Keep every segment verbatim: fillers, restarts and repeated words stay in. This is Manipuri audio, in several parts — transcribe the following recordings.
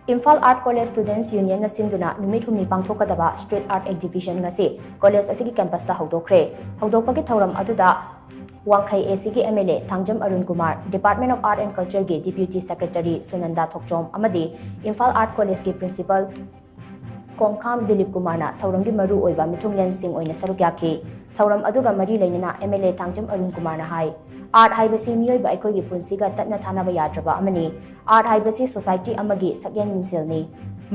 ꯏꯝꯐꯥꯜ Art College Students Unionꯅ ꯁꯤꯟꯗꯨꯅ ꯅꯨꯃꯤꯠ ꯍꯨꯝꯅꯤ ꯄꯥꯡꯊꯣꯛꯀꯗꯕ street art exhibition ꯉꯁꯤ college ꯑꯁꯤꯒꯤ campusꯇ ꯍꯧꯗꯣꯛꯈ꯭ꯔꯦ꯫ ꯍꯧꯗꯣꯛꯄꯒꯤ ꯊꯧꯔꯝ ꯑꯗꯨꯗ ꯋꯥꯡꯈꯩ ACꯒꯤ MLA Thangjam Arun Kumar, Department of Art and Cultureꯒꯤ Deputy Secretary ꯁꯨꯅꯟꯗꯥ ꯊꯣꯛꯆꯣꯝ ꯑꯃꯗꯤ ꯏꯝꯐꯥꯜ Art Collegeꯀꯤ Principal ꯀꯣꯡꯈꯥꯝ ꯗꯤꯂꯤꯞ ꯀꯨꯃꯥꯔꯅ ꯊꯧꯔꯝꯒꯤ ꯃꯔꯨꯑꯣꯏꯕ ꯃꯤꯊꯨꯡꯂꯦꯟꯁꯤꯡ ꯑꯣꯏꯅ ꯁꯔꯨꯛ ꯌꯥꯈꯤ꯫ ꯊꯧꯔꯝ ꯑꯗꯨꯒ ꯃꯔꯤ ꯂꯩꯅꯅ MLA ꯊꯥꯡꯖꯝ ꯑꯔꯨꯟ ꯀꯨꯃꯥꯔꯅ ꯍꯥꯏ, art ꯍꯥꯏꯕꯁꯤ ꯃꯤꯑꯣꯏꯕ ꯑꯩꯈꯣꯏꯒꯤ ꯄꯨꯟꯁꯤꯒ ꯇꯠꯅ ꯊꯥꯅꯕ ꯌꯥꯗ꯭ꯔꯕ ꯑꯃꯅꯤ꯫ Art ꯍꯥꯏꯕꯁꯤ society ꯑꯃꯒꯤ ꯁꯛꯌꯦꯡ ꯃꯤꯡꯁꯦꯜꯅꯤ꯫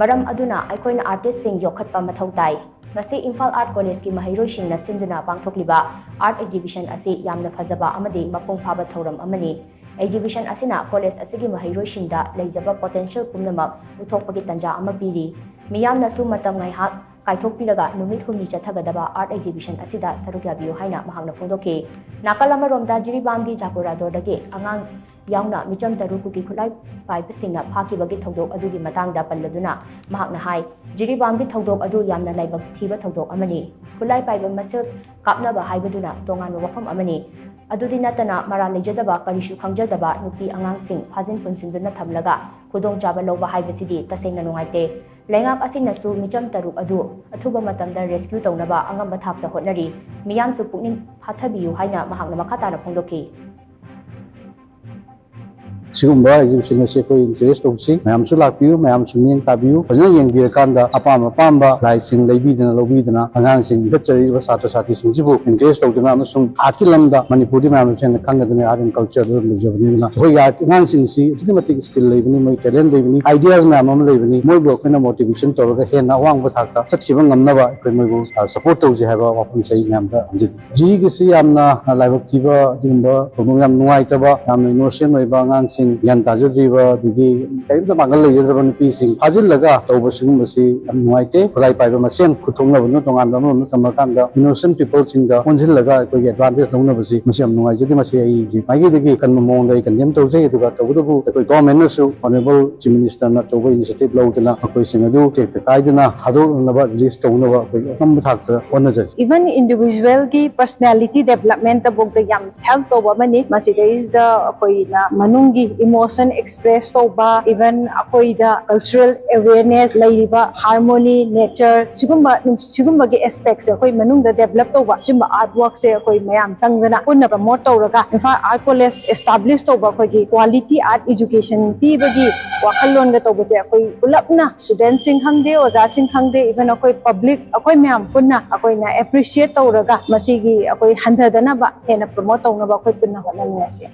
ꯃꯔꯝ ꯑꯗꯨꯅ ꯑꯩꯈꯣꯏꯅ artistꯁꯤꯡ ꯌꯣꯛꯈꯠꯄ ꯃꯊꯧ ꯇꯥꯏ꯫ ꯉꯁꯤ ꯏꯝꯐꯥꯜ Art Collegeꯀꯤ ꯃꯍꯩꯔꯣꯏꯁꯤꯡꯅ ꯁꯤꯟꯗꯨꯅ ꯄꯥꯡꯊꯣꯛꯂꯤꯕ art exhibition ꯑꯁꯤ ꯌꯥꯝꯅ ꯐꯖꯕ ꯑꯃꯗꯤ ꯃꯄꯨꯡ ꯐꯥꯕ ꯊꯧꯔꯝ ꯑꯃꯅꯤ꯫ Exhibition ꯑꯁꯤꯅ college ꯑꯁꯤꯒꯤ ꯃꯍꯩꯔꯣꯏꯁꯤꯡꯗ ꯂꯩꯖꯕ potential ꯄꯨꯝꯅꯃꯛ ꯎꯠꯊꯣꯛꯄꯒꯤ ꯇꯥꯟꯖꯥ ꯑꯃ ꯄꯤꯔꯤ꯫ ꯃꯤꯌꯥꯝꯅꯁꯨ ꯃꯇꯝ ꯉꯥꯏꯍꯥꯛ ꯀꯥꯏꯊꯣꯛꯄꯤꯔꯒ ꯅꯨꯃꯤꯠ ꯍꯨꯝꯅꯤ ꯆꯠꯊꯒꯗꯕ art exhibition ꯑꯁꯤꯗ ꯁꯔꯨꯛ ꯌꯥꯕꯤꯌꯨ ꯍꯥꯏꯅ ꯃꯍꯥꯛꯅ ꯐꯣꯡꯗꯣꯛꯈꯤ꯫ ꯅꯥꯀꯜ ꯑꯃꯔꯣꯝꯗ ꯖꯤꯔꯤꯕꯥꯝꯒꯤ ꯖꯥꯀꯨꯔꯥꯗꯣꯔꯗꯒꯤ ꯑꯉꯥꯡ ꯌꯥꯎꯅ ꯃꯤꯆꯝ ꯇꯔꯨꯛ ꯀꯨꯀꯤ ꯈꯨꯠꯂꯥꯏ ꯄꯥꯏꯕꯁꯤꯡꯅ ꯐꯥꯈꯤꯕꯒꯤ ꯊꯧꯗꯣꯛ ꯑꯗꯨꯒꯤ ꯃꯇꯥꯡꯗ ꯄꯜꯂꯗꯨꯅ ꯃꯍꯥꯛꯅ ꯍꯥꯏ, ꯖꯤꯔꯤꯕꯥꯝꯒꯤ ꯊꯧꯗꯣꯛ ꯑꯗꯨ ꯌꯥꯝꯅ ꯂꯥꯏꯕꯛ ꯊꯤꯕ ꯊꯧꯗꯣꯛ ꯑꯃꯅꯤ꯫ ꯈꯨꯠꯂꯥꯏ ꯄꯥꯏꯕ ꯃꯁꯦꯜ ꯀꯥꯞꯅꯕ ꯍꯥꯏꯕꯗꯨꯅ ꯇꯣꯉꯥꯟꯕ ꯋꯥꯐꯝ ꯑꯃꯅꯤ꯫ ꯑꯗꯨꯗꯤ ꯅꯠꯇꯅ ꯃꯔꯥꯜ ꯂꯩꯖꯗꯕ, ꯀꯔꯤꯁꯨ ꯈꯪꯖꯗꯕ ꯅꯨꯄꯤ ꯑꯉꯥꯡꯁꯤꯡ ꯐꯥꯖꯤꯟ ꯄꯨꯟꯁꯤꯟꯗꯨꯅ ꯊꯝꯂꯒ ꯈꯨꯗꯣꯡꯆꯥꯕ ꯂꯧꯕ ꯍꯥꯏꯕꯁꯤꯗꯤ ꯇꯁꯦꯡꯅ ꯅꯨꯡꯉꯥꯏꯇꯦ꯫ ꯂꯩꯉꯥꯛ ꯑꯁꯤꯅꯁꯨ ꯃꯤꯆꯝ ꯇꯔꯨꯛ ꯑꯗꯨ ꯑꯊꯨꯕ ꯃꯇꯝꯗ rescue ꯇꯧꯅꯕ ꯑꯉꯝꯕ ꯊꯥꯛꯇ ꯍꯣꯠꯅꯔꯤ꯫ ꯃꯤꯌꯥꯝꯁꯨ ꯄꯨꯛꯅꯤꯡ ꯐꯥꯊꯕꯤꯌꯨ ꯍꯥꯏꯅ ꯃꯍꯥꯛꯅ ꯃꯈꯥ ꯇꯥꯅ ꯐꯣꯡꯗꯣꯛꯈꯤ꯫ ꯁꯤꯒꯨꯝꯕ exhibition ꯑꯁꯤ ꯑꯩꯈꯣꯏ encourage ꯇꯧꯁꯤ, ꯃꯌꯥꯝꯁꯨ ꯂꯥꯛꯄꯤꯌꯨ, ꯃꯌꯥꯝꯁꯨ ꯃꯤꯠꯌꯦꯡ ꯇꯥꯕꯤꯌꯨ꯫ ꯐꯖꯅ ꯌꯦꯡꯕꯤꯔꯀꯥꯟꯗ ꯑꯄꯥꯝ ꯑꯄꯥꯝꯕ ꯂꯥꯏꯁꯤꯡ ꯂꯩꯕꯤꯗꯅ ꯂꯧꯕꯤꯗꯅ ꯑꯉꯥꯡꯁꯤꯡ ꯏꯟꯈꯠꯆꯔꯤꯕ ꯁꯥꯇ꯭ꯔ ꯁꯥꯇ꯭ꯔꯤꯁꯤꯡꯁꯤꯕꯨ encourage ꯇꯧꯗꯨꯅ ꯑꯃꯁꯨꯡ artꯀꯤ ꯂꯝꯗ ꯃꯅꯤꯄꯨꯔꯗꯤ ꯃꯌꯥꯝꯁꯨ ꯍꯦꯟꯅ ꯈꯪꯒꯗꯕꯅꯤ, art and culture ꯂꯩꯖꯕꯅꯤꯅ ꯑꯩꯈꯣꯏꯒꯤ art ꯑꯉꯥꯡꯁꯤꯡꯁꯤ ꯑꯗꯨꯛꯀꯤ ꯃꯇꯤꯛ skill ꯂꯩꯕꯅꯤ, ꯃꯣꯏ talent ꯂꯩꯕꯅꯤ, ideas ꯃꯌꯥꯝ ꯑꯃ ꯂꯩꯕꯅꯤ꯫ ꯃꯣꯏꯕꯨ ꯑꯩꯈꯣꯏꯅ motivation ꯇꯧꯔꯒ ꯍꯦꯟꯅ ꯑꯋꯥꯡꯕ ꯊꯥꯛꯇ ꯆꯠꯈꯤꯕ ꯉꯝꯅꯕ ꯑꯩꯈꯣꯏ ꯃꯣꯏꯕꯨ support ꯇꯧꯁꯤ ꯍꯥꯏꯕ ꯋꯥꯐꯝꯁꯦ ꯑꯩ ꯃꯌꯥꯝꯗ ꯊꯝꯖꯒꯦ꯫ ꯖꯤꯔꯤꯒꯤꯁꯤ ꯌꯥꯝꯅ ꯂꯥꯏꯕꯛ ꯊꯤꯕ ꯑꯗꯨꯒꯨꯝꯕ ꯊꯧꯗꯣꯛ, ꯌꯥꯝ ꯅꯨꯡꯉꯥꯏꯇꯕ, ꯌꯥꯝꯅ innocent ꯑꯣꯏꯕ ꯑꯉꯥꯡꯁꯤꯡ, ꯒ꯭ꯌꯥꯟ ꯇꯥꯖꯗ꯭ꯔꯤꯕ ꯑꯗꯒꯤ ꯀꯔꯤꯝꯇ ꯄꯥꯡꯒꯜ ꯂꯩꯖꯗ꯭ꯔꯕ ꯅꯨꯄꯤꯁꯤꯡ ꯐꯥꯖꯤꯜꯂꯒ ꯇꯧꯕ ꯁꯤꯒꯨꯝꯕꯁꯤ ꯌꯥꯝ ꯅꯨꯡꯉꯥꯏꯇꯦ꯫ ꯈꯨꯠꯂꯥꯏ ꯄꯥꯏꯕ ꯃꯁꯦꯟ ꯈꯨꯠ ꯊꯣꯛꯅꯕꯅ ꯇꯣꯉꯥꯟꯕ ꯑꯃꯔꯣꯝꯗ ꯊꯝꯃꯀꯥꯟꯗ innocent peopleꯁꯤꯡꯗ ꯑꯣꯟꯁꯤꯜꯂꯒ ꯑꯩꯈꯣꯏꯒꯤ advantage ꯂꯧꯅꯕꯁꯤ ꯃꯁꯤ ꯌꯥꯝ ꯅꯨꯡꯉꯥꯏꯖꯗꯦ꯫ ꯃꯁꯤ ꯑꯩꯒꯤ ꯃꯥꯏꯀꯩꯗꯒꯤ ꯑꯀꯟꯕ ꯃꯑꯣꯡꯗ ꯑꯩ condemn ꯇꯧꯖꯩ꯫ ꯑꯗꯨꯒ ꯇꯧꯕꯇꯕꯨ ꯑꯩꯈꯣꯏ governmentꯅꯁꯨ honourable Chief Ministerꯅ ꯑꯆꯧꯕ initiative ꯂꯧꯗꯨꯅ ꯃꯈꯣꯏꯁꯤꯡ ꯑꯗꯨ ꯇꯦꯛꯇ ꯀꯥꯏꯗꯅ ꯊꯥꯗꯣꯛꯅꯕ, release ꯇꯧꯅꯕ ꯑꯩꯈꯣꯏ ꯑꯉꯝꯕ ꯊꯥꯛꯇ ꯍꯣꯠꯅꯖꯔꯤ꯫ Even individualꯒꯤ personality developmentꯇ ꯐꯥꯎꯗ ꯌꯥꯝ help ꯇꯧꯕ ꯑꯃꯅꯤ꯫ ꯃꯁꯤꯗꯩꯁꯤꯗ ꯑꯩꯈꯣꯏꯅ ꯃꯅꯨꯡꯒꯤ emotion express ꯇꯧꯕ, even ꯑꯩꯈꯣꯏꯗ cultural awareness ꯂꯩꯔꯤꯕ harmony, nature, ꯁꯤꯒꯨꯝꯕ ꯁꯤꯒꯨꯝꯕꯒꯤ aspect ꯁꯦ ꯑꯩꯈꯣꯏ ꯃꯅꯨꯡꯗ develop ꯇꯧꯕ ꯁꯤꯒꯨꯝꯕ art work ꯁꯦ ꯑꯩꯈꯣꯏ ꯃꯌꯥꯝ ꯆꯪꯗꯅ ꯄꯨꯟꯅ promote ꯇꯧꯔꯒ ꯏꯝꯐꯥꯜ Art College establish ꯇꯧꯕ ꯑꯩꯈꯣꯏꯒꯤ quality art education ꯄꯤꯕꯒꯤ ꯋꯥꯈꯜꯂꯣꯟꯒ ꯇꯧꯕꯁꯦ ꯑꯩꯈꯣꯏ ꯄꯨꯂꯞꯅ student ꯁꯤꯡ ꯈꯪꯗꯦ, ꯑꯣꯖꯥꯁꯤꯡ ꯈꯪꯗꯦ, even ꯑꯩꯈꯣꯏ public ꯑꯩꯈꯣꯏ ꯃꯌꯥꯝ ꯄꯨꯟꯅ ꯑꯩꯈꯣꯏꯅ appreciate ꯇꯧꯔꯒ ꯃꯁꯤꯒꯤ ꯑꯩꯈꯣꯏ ꯍꯟꯊꯗꯅꯕ ꯍꯦꯟꯅ promote ꯇꯧꯅꯕ ꯑꯩꯈꯣꯏ ꯄꯨꯟꯅ ꯍꯣꯠꯅꯃꯤꯟꯅꯁꯤ꯫